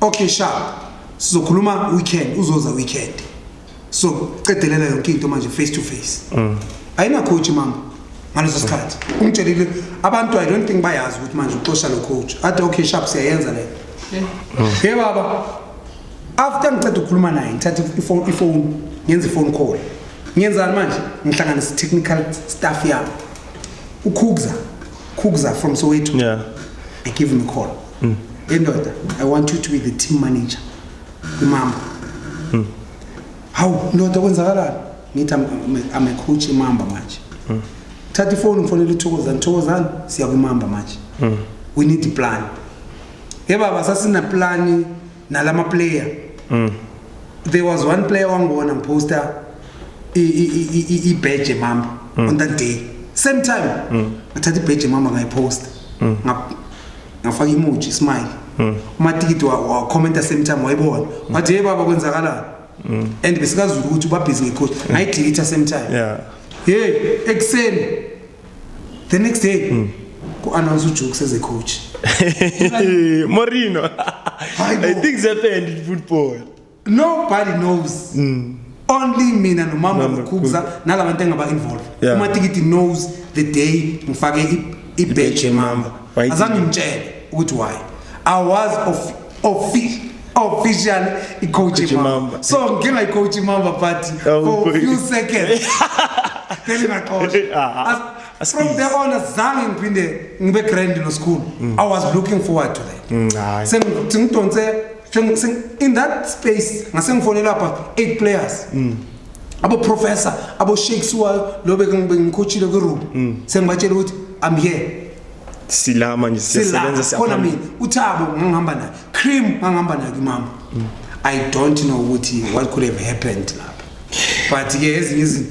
Okay, sharp, sizokhuluma weekend, uzoza weekend, so cedelela yonke into manje face to face. Ayina coach Mamba ngaleso sikhathi. Ungitshelile abantu, I don't think bayazi ukuthi manje uxosha lo coach. Athi, "Okay, sharp, siyayenza le." Hey baba, after ngiceda ukukhuluma naye, ngithatha ifone, ngenza i-phone call. Ngiyenzani manje? Ngihlanganisa technical staff yami, uKhugza, Khugza from Soweto. I give him a call. "Indoda, I want you to be the team manager iMamba." "Hawu ndoda, kwenzakalani?" Ngithi, I'm a coach iMamba manje." Thatha ifoni, ngifonela uThokozani. "Thokozani, siya kwiMamba manje. We need a plan." Ye baba, sasina plan nalama player. There was one player wangibona ngiposta i-badge Mamba on that day. Same time ngathatha i-badge Mamba, ngayiposta, ngafaka emoji smile. Umatikiti wa commenta same time, wayibona, wathi, "Hey baba, kwenzakalani?" And besikazulu ukuthi ubabhizi ngecoach, ngayidelete same time. Hey, ekuseni the next day ku-announce uJukes as a coach. Morino. Hayi bo. Things happened in football. Nobody knows, only mina nomama Mama. noKhugza nalabantu engaba-involve. Umatikiti knows the day ngifake i-badge eMamba. Why? Azange ngimtshele ukuthi why. I was officially i-coach Coach eMamba. eMamba. So ngingayi-coach iMamba, but Oh, for a boy. few seconds, then ngaxosha. Ah, From there on azange ngiphinde ngibe grand nosikhulu. I was looking forward to that. Hayi. Sengidonse in that space, ngase ngifonela lapha eight players, abo professor, abo shakes wa lo bengicoachile kwirubi, sengibatshela ukuthi I'm here. Sila manje. Sila. Siyasebenza. Khona Siyaphambili. mina, uThabo ngangihamba naye, Cream ngangihamba naye kwimama. I don't know ukuthi what could have happened lapha, but ke ezinye izinto.